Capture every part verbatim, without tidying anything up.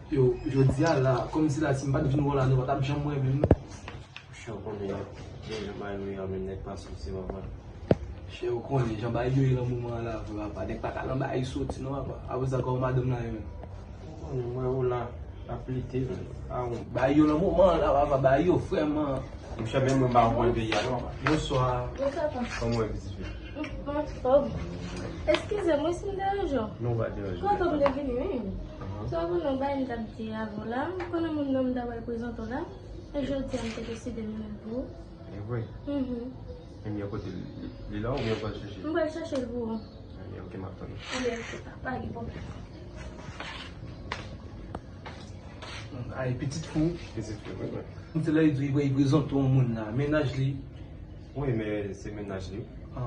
Yo, jodi a la, kòmsi la, si m pa t vin wè w la, nou pa t ap janm renmen m, non. Chè, ou konnen, jan bagay yo ye a, menm nèg pa soti, papa. Chè, ou konnen, jan bagay yo ye nan moman an la, vre, papa. Nèg pa ka nan bagay soti, non, papa. Apre sa, kòman madanm nan ye menm? Ou konnen, m wè ou la, ap lite, men. A, ou. Bagay yo nan moman an la, papa, bagay yo vrèman. Monchè, menm mwen pa konn peyi a, non, papa. Bonswa. Bonswa, papa. Kòman w ye, pitit fi? M anfòm. Eskize m, wi, si m deranje w. Non, pa deranje w. Kote m te vini, wi. Aham. Sou konnen bagay m t ap di avè w la, m konnen moun nan m ta pral prezante w la. E jodi a, m te deside m vin pou ou. E vre? Mhm. Ebyen, kote l? Li, li la oubyen w pral chèche l? M pral chèche l pou ou. Ebyen, ok, m ap tann ou. Ebyen, ok, pa, pa gen pwoblèm. Ay, pitit fi w. Pitit fi w, wi, wi. M te lè di w, li prezante w yon moun la, mennaj li. Wi, men se mennaj li. Ah,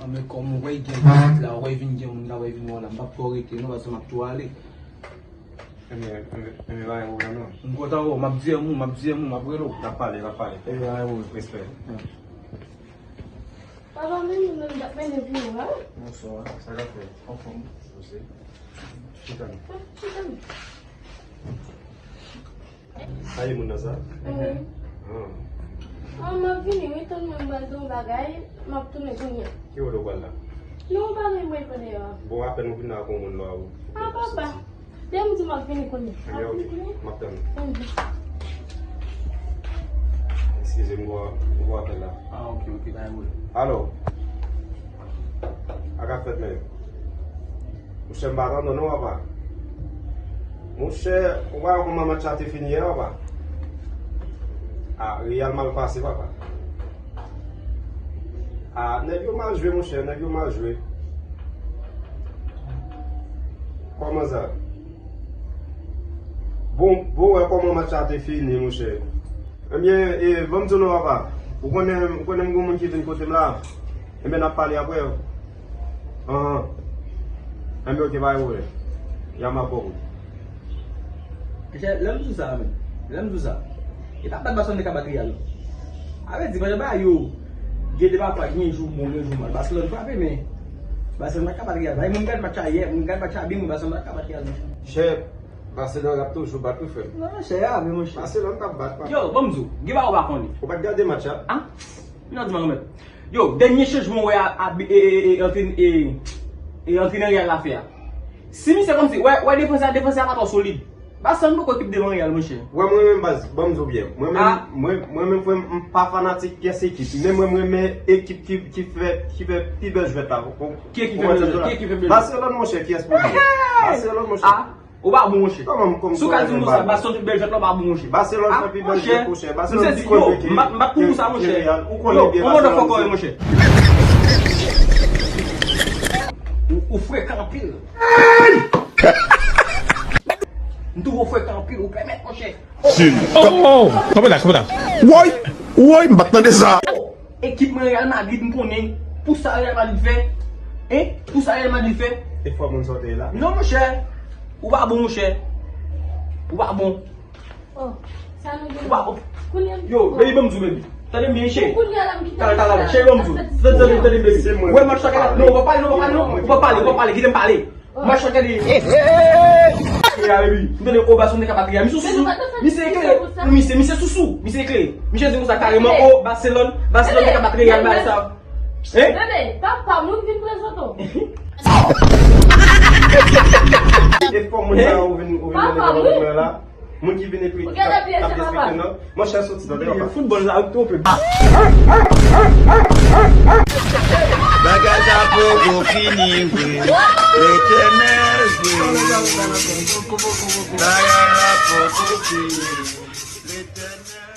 ah, men kòm ou wè gen pitit la, ou wè vin gen moun la, ou wè vin wè w la, m p ap twò rete non, paske m ap tou ale. Ebyen, ebyen, ebyen, pa gen pwoblèm non. M kontan wè w, m ap di yon mo, m ap di yon mo, m ap rele w. N ap pale, n ap pale. Ebyen, pa gen pwoblèm. Respè. Papa, men nou menm t ap mennen pou ou, hein? Bonswa, sa k ap fèt? Anfòm. Poze. Chita non. Chita non. Sa e moun nan sa? Wi. Ah. Ah, m ap vini, wi, tann mwen, m pral gen yon bagay, m ap tounen kounye a. Ki kote w pral la? Non, yon bagay mwen fè deyò a. Bon, apèn ou vin la ak yon moun lwa ou. Ah, papa. Depi m di m ap vini kounye a. Ebyen, ok. M ap vini kounye a. M ap tann ou. Mhm. Eskize m, m gwo, m gwo apèl la. Ah, ok, ok, pa gen pwoblèm. Alo? Sa k ap fèt menm? Monchè, m pa tande w non, papa. Monchè, ou pa wè kòman match la te fini yè, papa? Ah, Real mal pase, papa. Ah, nèg yo mal jwe, monchè, nèg yo mal jwe. Kòman sa? Bon, bon, wè kòman match la te fini, monchè. Ebyen, e, ban m di w non, papa. Ou konnen, ou konnen m gen moun ki vin kote m la. Ebyen, n ap pale apre. Anhan. Ebyen, ok, pa gen pwoblèm. Ya m ap bon. Monchè, lè m di w sa, menm. Lè m di w sa. E pa bat Barcelone te ka bat Real, non. A vle di, pandan bagay yo, gen de pafwa, gen jou bon, gen jou mal. Barcelone frape, men Barcelone pa ka bat Real. Bay moun gad match la yè, moun gad match la byen, men Barcelone pa ka bat Real, non. Chè, Barcelone ap toujou bat wi, frè m. Non, chè, a, men monchè. Barcelone p ap bat, papa. Yo, ban m di w, gen bagay ou pa konnen. Ou pa t gade match la? Ah? Non, di m, granmèt. Yo, dènye chanjman w wè a, a, e, e, e, antren-, e, e, antrenè Real la fè a. Si misye kòmsi, wè, wè defans la, defans la pa twò solid. Barcelone poko ekip devan Real, monchè. Wè, mwen menm, baz, ban m di w byen. Mwen menm, ah, mwen, mwen menm, frè m, m pa fanatik pyès ekip. Men mwen, m renmen ekip ki, ki fè, ki fè pi bèl jwèt la. Ki ekip fè bèl jwèt? Ki ekip fè bèl jwèt? Barcelone, monchè, pyès pou mwen. Barcelone, monchè. Ah. Ou pa bon, monchè. Kòman m, kòman m... Si w ka di m konsa, Barcelone te bèl jwèt la, ou pa bon, monchè. Barcelone fè pi bèl jwèt, monchè. Barcelone pi konn jwe ke, ke Real. Ou konnen byen Barcelone. Ou motherfucker, monchè. Ou, ou frekan anpil. M twouve w frekan anpil, ou pèmèt, monchè. Sin. Oh, oh, oh. Kanpe la, kanpe la. Woy, woy, m pa t tande sa. Oh. Ekip mwen Real Madrid, m konnen. Pou sa Real Madrid fè. Hein? Pou sa Real Madrid fè. E fò moun sa w te ye la? Non, monchè. Ou pa bon, monchè. Ou pa bon. Oh, sa nou gen. Ou pa bon. Yo, baby, ban m di w, baby. Tande m byen, cheri. Tande, tande, tande, cheri, ban m di w. Tande, tande, tande, baby. Wè match la, non, ou pa pale, non, ou pa pale, non. Ou pa pale, ou pa pale, kite m pale. Mwen chante li. E a, baby. M tande, o, Barcelone te ka bat Real. Misye sousou. Misye eklere. Misye, misye sousou. Misye eklere. Misye di konsa kareman, o, Barcelone, Barcelone te ka bat Real, bagay sa. Hein? Bebe, papa, moun vin prezante w. E fò moun sa ou vin, ou vin prezante mwen la. Moun ki vin ekri, k ap, k ap despekte m nan. Monchè, soti tande papa. Foutbòl la ap twonpe. Bagay sa poko fini vre. Letènèl vre. Bagay la poko fini. Letènèl.